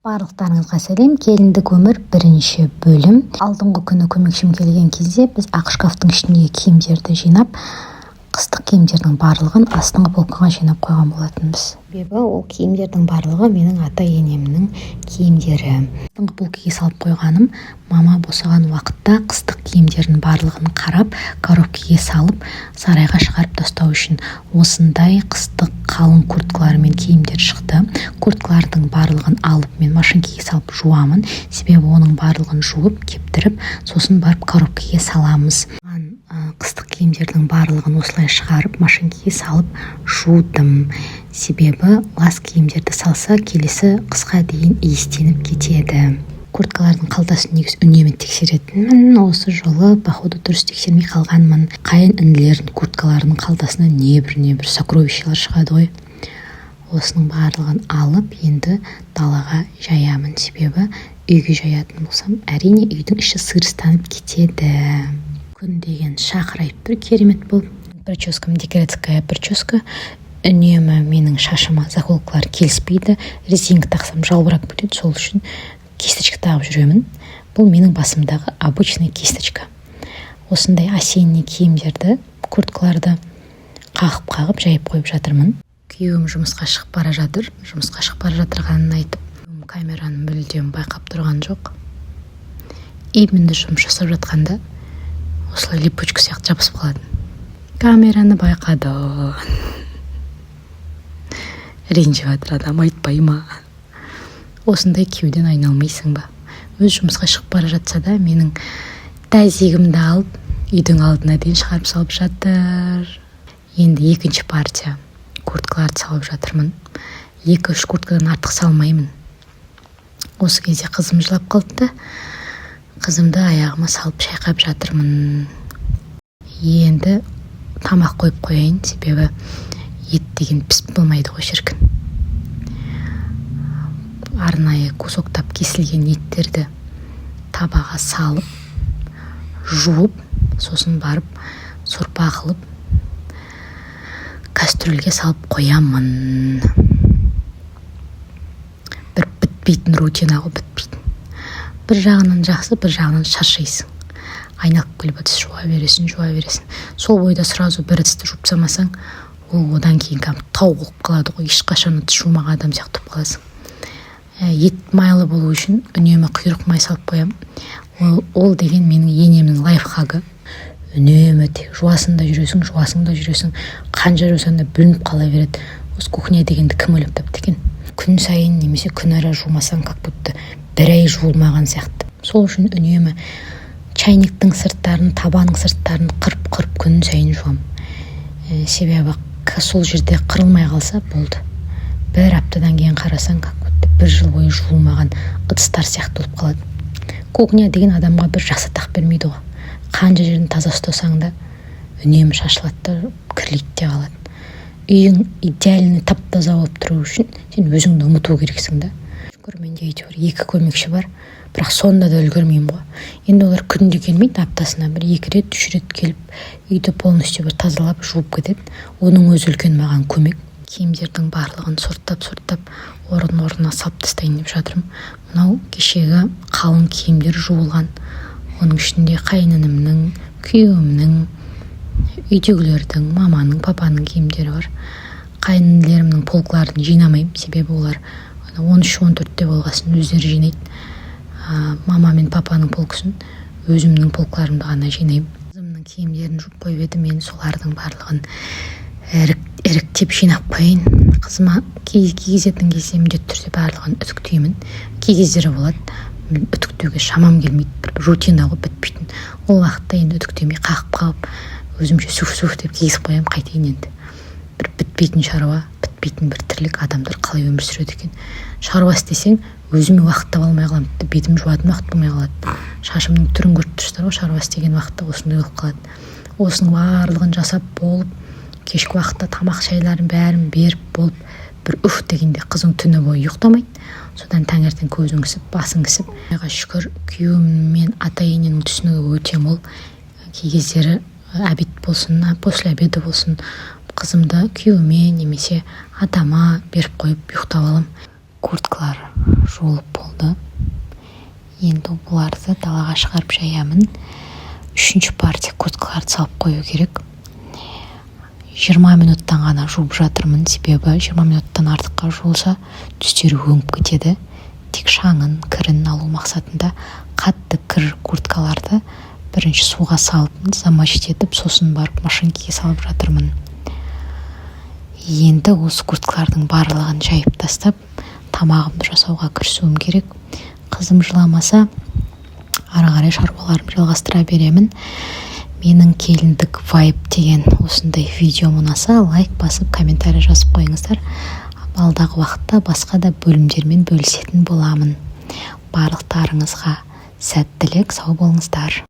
Барлықтарыңызға сәлем! Келіндік өмір, бірінші бөлім. Алдыңғы күні көмекшім келген кезде біз ақ шкафтың ішіндегі киімдерді жинап, қыстық киімдердің барлығын астыңғы полкаға жинап қойған болатынбыз. Себебі ол киімдердің барлығы менің ата енемнің киімдері. Астыңғы полкаға салып қойғаным, мама босаған уақытта қыстық киімдердің барлығын қарап, коробкаға салып, сарайға шығарып тастау үшін. Осындай қыстық қалың курткалар мен киімдер шықты. Курткалардың барлығын алып, мен машинкаға салып жуамын, себебі оның барлығын жуып, кептіріп, сосын барып коробкаға саламыз. Қыстық киімдердің барлығын осылай шығарып, машинкаға салып жудым, себебі лас киімдерді салса, келесі қысқа дейін иістеніп кетеді. Курткалардың қалтасын негізі үнемі тексеретінмін, осы жолы, походу, дұрыс тексермей қалғанмын. Қайын інілердің курткаларының қалтасынан небір небір сокровищалар шығады ғой. Осының барлығын алып, енді далаға жаямын, себебі үйге жаятын болсам, әрине, үйдің іші сырыстанып кетеді. Күн деген шақырайып тұр керемет болып. Прическам декретская прическа. Үнемі менің шашыма заколкалар келіспейді, резинка тақсам, жалбырап кетеді. Сол үшін кисточка тағып жүремін. Бұл менің басымдағы обычный кисточка. Осындай осенний киімдерді, курткаларды қағып қағып жайып қойып жатырмын. Күйеуім жұмысқа шығып бара жатыр. Жұмысқа шығып бара жатырғанын айтып, камераны мүлдем байқап тұрған жоқ. Именно жұмыс жасап жатқанда осылай липучка сияқты жабысып қалады. Камераны байқады, ренжіп жатыр адам, айтпай ма? Осындай күйеуден айналмайсың ба? Өз жұмысқа шығып бара жатса да, менің тазигімді алып, үйдің алдына дейін шығарып салып жатыр. Енді екінші партия курткаларды салып жатырмын. Екі үш курткадан артық салмаймын. Осы кезде қызым жылап қалды да, қызымды аяғыма салып, шайқап жатырмын. Енді тамақ қойып қояйын, себебі ет деген пісіп болмайды ғой, шіркін. Арнайы кусоктап кесілген еттерді табаға салып, жуып, сосын барып сорпа қылып, кастрюльге салып қоямын. Бір бітпейтін рутина ғой, бітпейтін. Бір жағынан жақсы, бір жағынан шаршайсың. Айналып келіп ыдыс жуа бересің, жуа бересің. Сол бойда сразу бір ыдысты жуып тастамасаң, ол одан кейін кәдімгі тау болып қалады ғой, ешқашан ыдыс жумаған адам сияқты болып қаласың. Ет майлы болу үшін үнемі құйрық май салып қоямын. Ол деген менің енемнің лайфхагы. Үнемі тек жуасың да жүресің, жуасың да жүресің, қанша жусаң да бүлініп қала береді. Осы кухня дегенді кім ойлап тапты екен? Күн сайын немесе күнара жумасаң, как будто бір ай жуылмаған сияқты. Сол үшін үнемі чайниктің сырттарын, табаның сырттарын қырып қырып күн сайын жуамын. Себебі сол жерде қырылмай қалса болды, бір аптадан кейін қарасаң, как будто бір жыл бойы жуылмаған ыдыстар сияқты болып қалады. Кухня деген адамға бір жақсы атақ бермейді ғой. Қанша жерін таза ұстасаң да, үнемі шашылады да, кірлейді де қалады. Үйің идеальный, тап таза болып тұру үшін сен өзіңді ұмыту керексің да. Шүкір, менде әйтеуір екі көмекші бар, бірақ сонда да үлгермеймін ғой. Енді олар күнде келмейді, аптасына бір екі рет, үш рет келіп, үйді полностью бір тазалап, жуып кетеді. Оның өзі үлкен маған көмек. Киімдердің барлығын сорттап сорттап орын орнына салып тастайын деп жатырмын. Мынау кешегі қалың киімдер жуылған. Оның ішінде қайынінімнің, күйеуімнің, үйдегілердің, маманың, папаның киімдері бар. Қайынінілерімнің полкаларын жинамаймын, себебі олар 13, 14-те болғасын өздері жинайды. Мама мен папаның полкасын, өзімнің полкаларымды ғана жинаймын. Қызымның киімдерін жуып қойып едім, мен солардың барлығын іріктеп жинап қояйын. Қызыма кигізетін кезде міндетті түрде барлығын үтіктеймін. Кей кездері болады, үтіктеуге шамам келмейді, бір рутина ғой бітпейтін. Ол уақытта енді үтіктемей, қағып қағып, өзімше суф суф деп кигізіп қоямын. Қайтейін енді? Бір бітпейтін шаруа, бітпейтін бір тірлік. Адамдар қалай өмір сүреді екен? Шаруа істесең, өзіме уақыт таба алмай қаламын. Тіпті бетімді жуатын уақыт болмай қалады. Шашымның түрін көріп тұрсыздар ғой, шаруа істеген уақытта осындай болып қалады. Осының барлығын жасап болып, кешкі уақытта тамақ, шайларын бәрін беріп болып, бір уф дегенде қызың түні бойы ұйықтамайды. Содан таңертең көзің ісіп, басың ісіп. Құдайға шүкір, күйеуім мен ата ененің түсінігі өте мол. Кей кездері обед болсын, после обеда болсын, қызымды күйеуіме немесе атама беріп қойып, ұйықтап аламын. Курткалар жуылып болған. Жуылды. Енді бұларды далаға шығарып жаямын. Үшінші партия курткаларды салып қою керек. 20 минуттан ғана жуып жатырмын, себебі 20 минуттан артыққа жуылса, түстері өңіп кетеді. Тек шаңын, кірін алу мақсатында қатты кір курткаларды бірінші суға салып, замочить етіп, сосын барып машинкаға салып жатырмын. Енді осы курткалардың барлығын жайып тастап, тамағымды жасауға кірісуім керек. Қызым жыламаса, ары қарай шаруаларымды жалғастыра беремін. Менің келіндік вайб деген осындай. Видеом ұнаса, лайк басып, комментарий жазып қойыңыздар. Алдағы уақытта басқа да бөлімдермен бөлісетін боламын. Барлықтарыңызға сәттілік, сау болыңыздар!